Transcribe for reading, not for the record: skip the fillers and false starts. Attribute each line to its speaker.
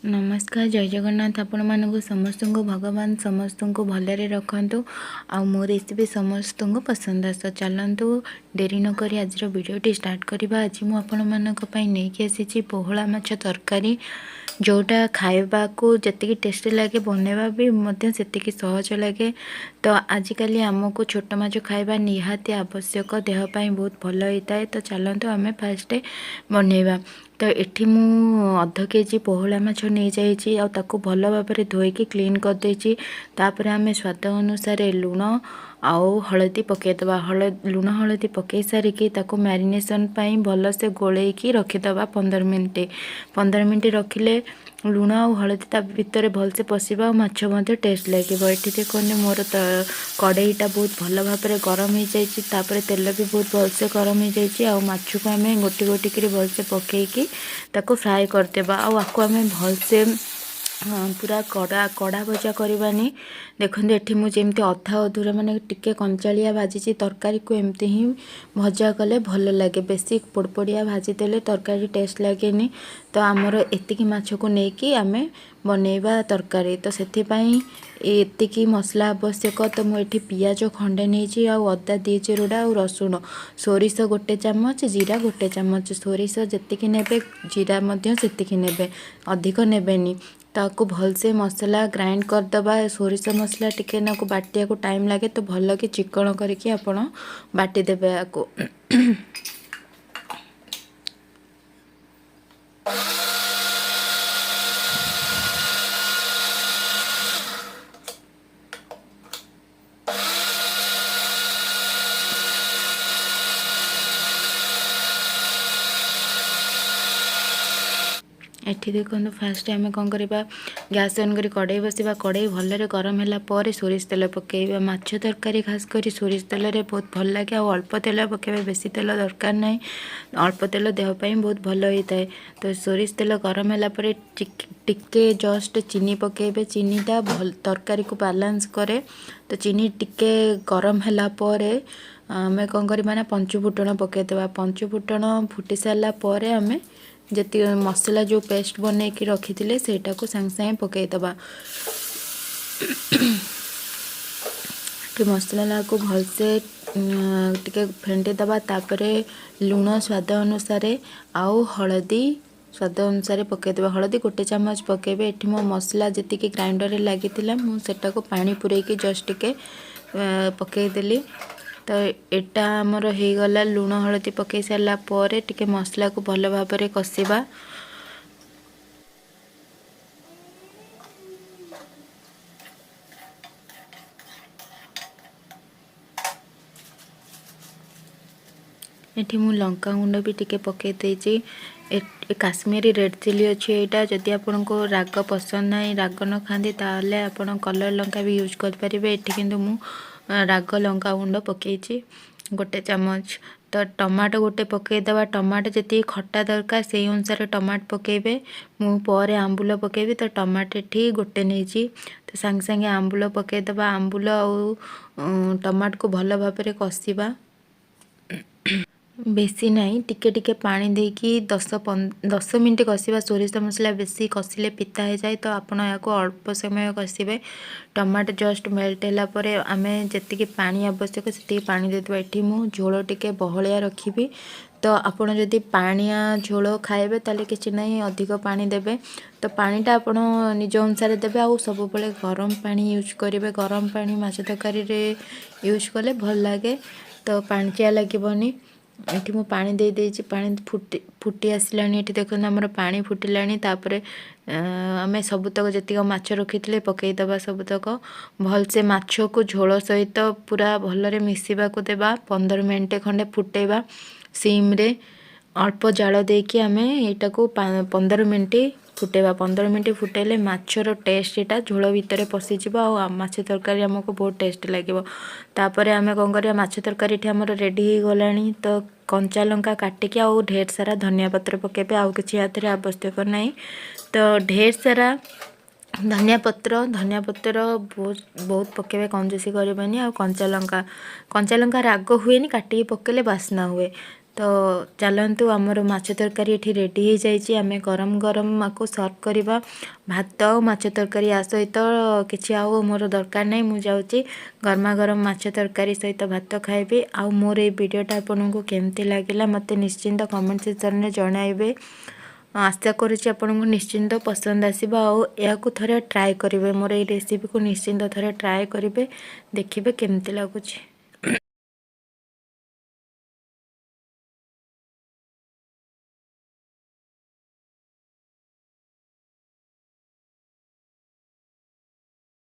Speaker 1: ନମସ୍କାର, ଜୟ ଜଗନ୍ନାଥ। ଆପଣମାନଙ୍କୁ ସମସ୍ତଙ୍କୁ ଭଗବାନ ସମସ୍ତଙ୍କୁ ଭଲରେ ରଖନ୍ତୁ ଆଉ ମୋ ରେସିପି ସମସ୍ତଙ୍କୁ ପସନ୍ଦ ଆସ। ଚାଲନ୍ତୁ, ଡେରି ନକରି ଆଜିର ଭିଡ଼ିଓଟି ଷ୍ଟାର୍ଟ କରିବା। ଆଜି ମୁଁ ଆପଣମାନଙ୍କ ପାଇଁ ନେଇକି ଆସିଛି ପୋହଳା ମାଛ ତରକାରୀ, ଯେଉଁଟା ଖାଇବାକୁ ଯେତିକି ଟେଷ୍ଟି ଲାଗେ, ବନେଇବା ବି ମଧ୍ୟ ସେତିକି ସହଜ ଲାଗେ। ତ ଆଜିକାଲି ଆମକୁ ଛୋଟ ମାଛ ଖାଇବା ନିହାତି ଆବଶ୍ୟକ, ଦେହ ପାଇଁ ବହୁତ ଭଲ ହେଇଥାଏ। ତ ଚାଲନ୍ତୁ, ଆମେ ଫାଷ୍ଟ ବନେଇବା। ତ ଏଠି ମୁଁ ଅଧ କେଜି ପୋହଳା ମାଛ ନେଇଯାଇଛି ଆଉ ତାକୁ ଭଲ ଭାବରେ ଧୋଇକି କ୍ଲିନ୍ କରିଦେଇଛି। ତାପରେ ଆମେ ସ୍ୱାଦ ଅନୁସାରେ ଲୁଣ ଆଉ ହଳଦୀ ପକାଇଦେବା। ଲୁଣ ହଳଦୀ ପକାଇ ସାରିକି ତାକୁ ମ୍ୟାରିନେସନ୍ ପାଇଁ ଭଲସେ ଗୋଳେଇକି ରଖିଦେବା 15 ମିନିଟ୍। 15 ମିନିଟ୍ ରଖିଲେ ଲୁଣ ଆଉ ହଳଦୀ ତା ଭିତରେ ଭଲସେ ପଶିବ ଆଉ ମାଛ ମଧ୍ୟ ଟେଷ୍ଟ ଲାଗିବ। ଏଠି ଦେଖନ୍ତୁ, ମୋର ତ କଡ଼େଇଟା ବହୁତ ଭଲ ଭାବରେ ଗରମ ହେଇଯାଇଛି। ତାପରେ ତେଲ ବି ବହୁତ ଭଲସେ ଗରମ ହେଇଯାଇଛି ଆଉ ମାଛକୁ ଆମେ ଗୋଟି ଗୋଟି କରି ଭଲସେ ପକେଇକି ତାକୁ ଫ୍ରାଏ କରିଦେବା। ଆଉ ଆକୁ ଆମେ ଭଲସେ ପୁରା କଡ଼ା କଡ଼ା ଭଜା କରିବାନି। ଦେଖନ୍ତୁ, ଏଠି ମୁଁ ଯେମିତି ଅଧା ଅଧୁରା, ମାନେ ଟିକେ କଞ୍ଚାଳିଆ ଭାଜିଛି। ତରକାରୀକୁ ଏମିତି ହିଁ ଭଜା କଲେ ଭଲ ଲାଗେ। ବେଶୀ ପୋଡ଼ପୋଡ଼ିଆ ଭାଜିଦେଲେ ତରକାରୀ ଟେଷ୍ଟ ଲାଗେନି। ତ ଆମର ଏତିକି ମାଛକୁ ନେଇକି ଆମେ ବନେଇବା ତରକାରୀ, ତ ସେଥିପାଇଁ ଏତିକି ମସଲା ଆବଶ୍ୟକ। ତ ମୁଁ ଏଠି ପିଆଜ ଖଣ୍ଡେ ନେଇଛି ଆଉ ଅଦା 2 ଚିରୁଡ଼ା ଆଉ ରସୁଣ, ସୋରିଷ 1 ଚାମଚ, ଜିରା 1 ଚାମଚ। ସୋରିଷ ଯେତିକି ନେବେ, ଜିରା ମଧ୍ୟ ସେତିକି ନେବେ, ଅଧିକ ନେବେନି। ତାକୁ ଭଲସେ ମସଲା ଗ୍ରାଇଣ୍ଡ କରିଦେବା। ସୋରିଷ ମସଲା ଟିକେ ନାକୁ ବାଟିବାକୁ ଟାଇମ୍ ଲାଗେ, ତ ଭଲକି ଚିକଣ କରିକି ଆପଣ ବାଟିଦେବେ ଆକୁ। ଏଠି ଦେଖନ୍ତୁ, ଫାଷ୍ଟ ଆମେ କ'ଣ କରିବା? ଗ୍ୟାସ୍ ଅନ୍ କରି କଡ଼େଇ ବସିବା। କଡ଼େଇ ଭଲରେ ଗରମ ହେଲା ପରେ ସୋରିଷ ତେଲ ପକାଇବା। ମାଛ ତରକାରୀ ଖାସ କରି ସୋରିଷ ତେଲରେ ବହୁତ ଭଲ ଲାଗେ ଆଉ ଅଳ୍ପ ତେଲ ପକାଇବା, ବେଶୀ ତେଲ ଦରକାର ନାହିଁ। ଅଳ୍ପ ତେଲ ଦେହ ପାଇଁ ବହୁତ ଭଲ ହେଇଥାଏ। ତ ସୋରିଷ ତେଲ ଗରମ ହେଲା ପରେ ଟିକେ ଜଷ୍ଟ ଚିନି ପକାଇବେ। ଚିନିଟା ଭଲ ତରକାରୀକୁ ବାଲାନ୍ସ କରେ। ତ ଚିନି ଟିକେ ଗରମ ହେଲା ପରେ ଆମେ କ'ଣ କରିବା ନା ପଞ୍ଚୁ ଫୁଟଣ ପକାଇଦେବା। ପଞ୍ଚୁ ଫୁଟଣ ଫୁଟି ସାରିଲା ପରେ ଆମେ ଯେତିକି ମସଲା ଯେଉଁ ପେଷ୍ଟ ବନେଇକି ରଖିଥିଲେ, ସେଇଟାକୁ ସାଙ୍ଗେ ସାଙ୍ଗେ ପକାଇଦେବା। ଟିକେ ମସଲାକୁ ଭଲସେ ଟିକେ ଫେଣ୍ଟି ଦେବା। ତାପରେ ଲୁଣ ସ୍ୱାଦ ଅନୁସାରେ ଆଉ ହଳଦୀ ସ୍ୱାଦ ଅନୁସାରେ ପକାଇଦେବା। ହଳଦୀ 1 ଚାମଚ ପକାଇବେ। ଏଠି ମୋ ମସଲା ଯେତିକି ଗ୍ରାଇଣ୍ଡରରେ ଲାଗିଥିଲା, ମୁଁ ସେଟାକୁ ପାଣି ପୂରେଇକି ଜଷ୍ଟ ଟିକେ ପକାଇଦେଲି। ତ ଏଇଟା ଆମର ହେଇଗଲା। ଲୁଣ ହଳଦୀ ପକାଇ ସାରିଲା ପରେ ଟିକେ ମସଲାକୁ ଭଲ ଭାବରେ କଷିବା। ଏଠି ମୁଁ ଲଙ୍କା ଗୁଣ୍ଡ ବି ଟିକେ ପକାଇ ଦେଇଛି। କାଶ୍ମୀରୀ ରେଡ଼୍ ଚିଲି ଅଛି ଏଇଟା। ଯଦି ଆପଣଙ୍କୁ ରାଗ ପସନ୍ଦ ନାହିଁ, ରାଗ ନ ଖାଆନ୍ତି, ତାହେଲେ ଆପଣ କଲର୍ ଲଙ୍କା ବି ୟୁଜ୍ କରିପାରିବେ। ଏଠି କିନ୍ତୁ ମୁଁ ରାଗ ଲଙ୍କା ଗୁଣ୍ଡ ପକାଇଛି 1 ଚାମଚ। ତ ଟମାଟୋ ଗୋଟେ ପକାଇଦେବା। ଟମାଟୋ ଯେତିକି ଖଟା ଦରକାର, ସେଇ ଅନୁସାରେ ଟମାଟୋ ପକାଇବେ। ମୁଁ ପରେ ଆମ୍ବୁଲ ପକାଇବି, ତ ଟମାଟୋ ଏଠି ଗୋଟେ ନେଇଛି। ତ ସାଙ୍ଗେ ସାଙ୍ଗେ ଆମ୍ବୁଲ ପକାଇଦେବା। ଆମ୍ବୁଲ ଆଉ ଟମାଟୋକୁ ଭଲ ଭାବରେ କଷିବା। ବେଶୀ ନାହିଁ, ଟିକେ ଟିକେ ପାଣି ଦେଇକି 10 ମିନିଟ୍ କଷିବା। ସୋରିଷ ମସଲା ବେଶୀ କଷିଲେ ପିତା ହେଇଯାଏ, ତ ଆପଣ ଏହାକୁ ଅଳ୍ପ ସମୟ କଷିବେ। ଟମାଟୋ ଜଷ୍ଟ ମେଲ୍ଟ ହେଲା ପରେ ଆମେ ଯେତିକି ପାଣି ଆବଶ୍ୟକ, ସେତିକି ପାଣି ଦେଇଦେବା। ଏଠି ମୁଁ ଝୋଳ ଟିକେ ବହଳିଆ ରଖିବି। ତ ଆପଣ ଯଦି ପାଣିଆ ଝୋଳ ଖାଇବେ, ତାହେଲେ କିଛି ନାହିଁ, ଅଧିକ ପାଣି ଦେବେ। ତ ପାଣିଟା ଆପଣ ନିଜ ଅନୁସାରେ ଦେବେ ଆଉ ସବୁବେଳେ ଗରମ ପାଣି ୟୁଜ୍ କରିବେ। ଗରମ ପାଣି ମାଛ ତରକାରୀରେ ୟୁଜ୍ କଲେ ଭଲ ଲାଗେ, ତ ପାଣିଚିଆ ଲାଗିବନି। ଏଠି ମୁଁ ପାଣି ଦେଇ ଦେଇଛି। ପାଣି ଫୁଟି ଫୁଟି ଆସିଲାଣି। ଏଠି ଦେଖନ୍ତୁ, ଆମର ପାଣି ଫୁଟିଲାଣି। ତାପରେ ଆମେ ସବୁତକ ଯେତିକ ମାଛ ରଖିଥିଲେ ପକାଇଦେବା। ସବୁତକ ଭଲସେ ମାଛକୁ ଝୋଳ ସହିତ ପୁରା ଭଲରେ ମିଶିବାକୁ ଦେବା। 15 ମିନିଟ୍ ଖଣ୍ଡେ ଫୁଟେଇବା। ସିମ୍ରେ ଅଳ୍ପ ଜାଳ ଦେଇକି ଆମେ ଏଇଟାକୁ 15 ମିନିଟ୍ ଫୁଟେଇବା। 15 ମିନିଟ୍ ଫୁଟେଇଲେ ମାଛର ଟେଷ୍ଟଟା ଝୋଳ ଭିତରେ ପଶିଯିବ ଆଉ ମାଛ ତରକାରୀ ଆମକୁ ବହୁତ ଟେଷ୍ଟ ଲାଗିବ। ତାପରେ ଆମେ କ'ଣ କରିବା? ମାଛ ତରକାରୀ ଏଠି ଆମର ରେଡ଼ି ହେଇଗଲାଣି। ତ କଞ୍ଚା ଲଙ୍କା କାଟିକି ଆଉ ଢେର ସାରା ଧନିଆ ପତ୍ର ପକାଇବେ। ଆଉ କିଛି ୟା ଆବଶ୍ୟକ ନାହିଁ। ତ ଢେର ସାରା ଧନିଆ ପତ୍ର, ଧନିଆ ପତ୍ର ବହୁତ ବହୁତ ପକାଇବେ, କଞ୍ଜୁସି କରିବେନି। ଆଉ କଞ୍ଚା ଲଙ୍କା, କଞ୍ଚା ଲଙ୍କା ରାଗ ହୁଏନି, କାଟିକି ପକାଇଲେ ବାସ୍ନା ହୁଏ। ତ ଚାଲନ୍ତୁ, ଆମର ମାଛ ତରକାରୀ ଏଠି ରେଡ଼ି ହେଇଯାଇଛି। ଆମେ ଗରମ ଗରମ ଆକୁ ସର୍ଭ କରିବା। ଭାତ ଆଉ ମାଛ ତରକାରୀ, ଆ ସହିତ କିଛି ଆଉ ମୋର ଦରକାର ନାହିଁ। ମୁଁ ଯାଉଛି ଗରମା ଗରମ ମାଛ ତରକାରୀ ସହିତ ଭାତ ଖାଇବି। ଆଉ ମୋର ଏଇ ଭିଡ଼ିଓଟା ଆପଣଙ୍କୁ କେମିତି ଲାଗିଲା, ମୋତେ ନିଶ୍ଚିନ୍ତ କମେଣ୍ଟ ସେକ୍ସନରେ ଜଣାଇବେ। ଆଶା କରୁଛି ଆପଣଙ୍କୁ ନିଶ୍ଚିନ୍ତ ପସନ୍ଦ ଆସିବ, ଆଉ ଏହାକୁ ଥରେ ଟ୍ରାଏ କରିବେ। ମୋର ଏଇ ରେସିପିକୁ ନିଶ୍ଚିନ୍ତ ଥରେ ଟ୍ରାଏ କରିବେ, ଦେଖିବେ କେମିତି ଲାଗୁଛି।